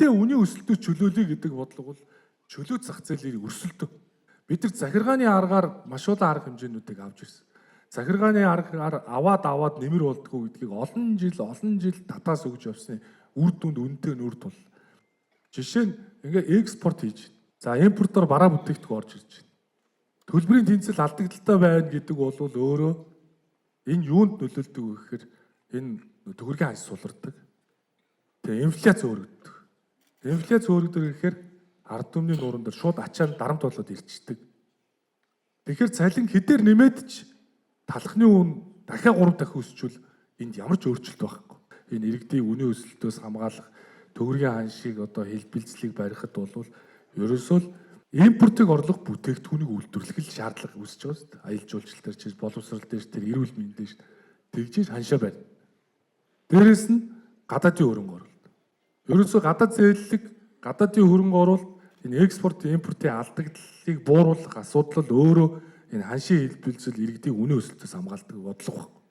Иргэдээ үнийн өсөлтөд чөлөөлөе гэдэг бодлого бол чөлөө зах зээлийн өрсөлдөө. Бид нар захиргааны аргаар маш олон арга хэмжээнүүдийг авч ирсэн. Захиргааны аргаар аваад аваад нэмэр болдгоо гэдгийг олон жил татаас өгж явсны үр дүнд үнэтэй нүр тул. Жишээ нь, ингээ экспорт хийж байна. За, импортоор бараа бүтээгдэхүүн орж ирж байна. Төлбөрийн тэнцэл алдагдалтай байна гэдэг бол өөрөө энэ юунд нөлөөлдөг вэ гэхээр энэ төгрөгийн ханш сулардаг. Тэгээ инфляц өөрөгддөг. Инфляц өөрөгдөг гэхээр ард түмний нууран дээр шууд ачаанд дарамт болоод ирчдэг. Тэгэхээр цалин хэдээр нэмээд ч талхны үн дахиад 3 дахин өсчүүл энд ямар ч өөрчлөлт байхгүй. Энэ иргэдийн үнийн өсөлтөөс хамгаалах, төгрөгийн ханшийг одоо хэлбэлзлийг барихад бол ерөөсөө л импортыг орлох бүтээгдэхүүнийг үйлдвэрлэх л шаардлага үүсэж байгаа шүү дээ. Аялал жуулчлал дээр ч, боловсрол дээр ч, тэр эрүүл мэндийн ч тэгжиж ханшаа байна. Дээрээс нь гадаадын хөрөнгө оруулалт. Ерөөсөө гадаад зээллэг, гадаадын хөрөнгө оруулалт, энэ экспорт импортын алдагдлыг бууруулах асуудал л өөрөө энэ ханшийн хэлбэлзэл, иргэдийн үнийн өсөлтөөс хамгаалдаг бодлого байна.